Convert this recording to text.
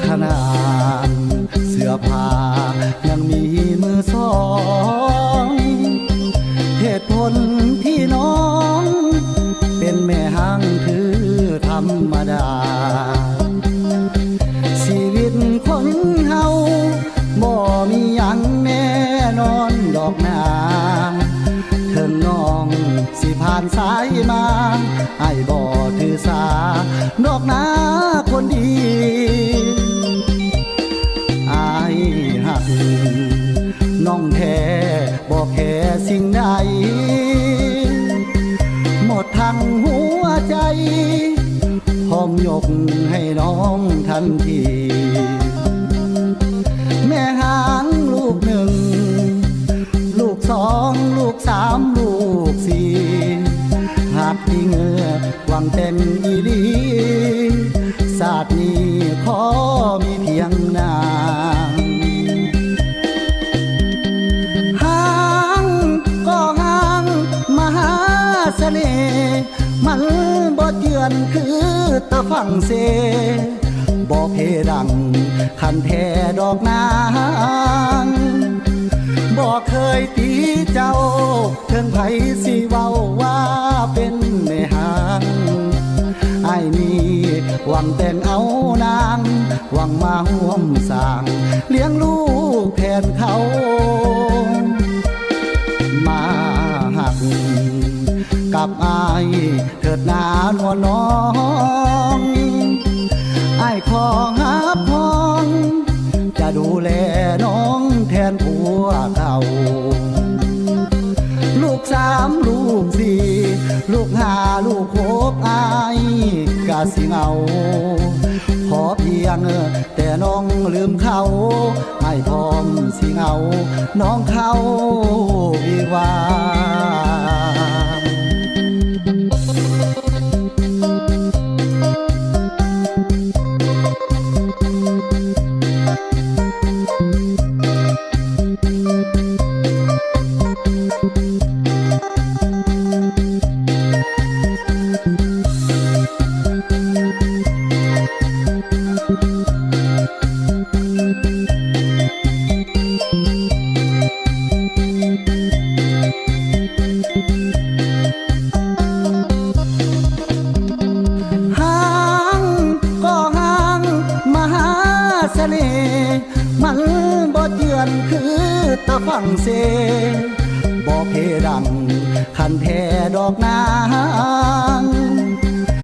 ຂະໜາດເສື້ອຜ້າຍັງມີມືສອງ ເຫດຜົນທີ່ນ້ອງເປັນແມ່ຮ້າງຖືທຳມະດາ. ຊີວິດຄົນເຮົາບໍ່ມີຫຍັງແນ່ນອນດອກນາ ເຖິງນ້ອງ ຊິຜ່ານສາຍມາ ອ້າຍບໍ່ຖືສາດອກນາຄົນດີ. ອ້າຍຮັກນ້ອງແທ້ ບໍ່ແຄ່ສິ່ງໃດ ໝົດທັງຫົວໃຈ ພ້ອມຍົກໃຫ້ນ້ອງທັນທີ. ແມ່ຮ້າງລູກໜຶ່ງ ລູກສອງ ລູກສາມ ລູກສີ່ ຮັກຈິງຫວັງແຕ່ງອີ່ຫຼີ ຊາດນີ້ຂໍມີພຽງນາງ. ຮ້າງກໍຮ້າງມະຫາສະເໜ່ ມັນບໍ່ເຈື່ອນຄືຕາຝັ່ງເສ ບໍ່ເພດັງຄັນແທ້ດອກນາງ ບໍ່ເຄີຍຕີເຈົ້າ ເຖິງໃຜຊິເວົ້າວ່າເປັນແມ່ຮ້າງ ອ້າຍນີ້ຫວັງແຕ່ງເອົານາງ ຫວັງມາຮ່ວມສ້າງລ້ຽງລູກແທນເຂົາ. ມາຮັກກັບອ້າຍເຖີດນານວນນ້ອງ ອ້າຍຂໍຮັບຮອງ ຈະດູແລນ້ອງແທນພວກເຂົາ. ລູກສາມ ລູກສີ່ ລູກຫ້າ ລູກຫົກ ອ້າຍກະຊິເອົາ ຂໍພຽງແຕ່ນ້ອງລືມເຂົາ ອ້າຍພ້ອມຊິເອົານ້ອງເຂົ້າວິວາ. ຮ້າງກໍຮ້າງມະຫາສະເໜ່ ມັນບໍ່ເຈື່ອນຄືຕາຝັ່ງເສ ບໍ່ເພດັງຄັນແທ້ດອກນາງ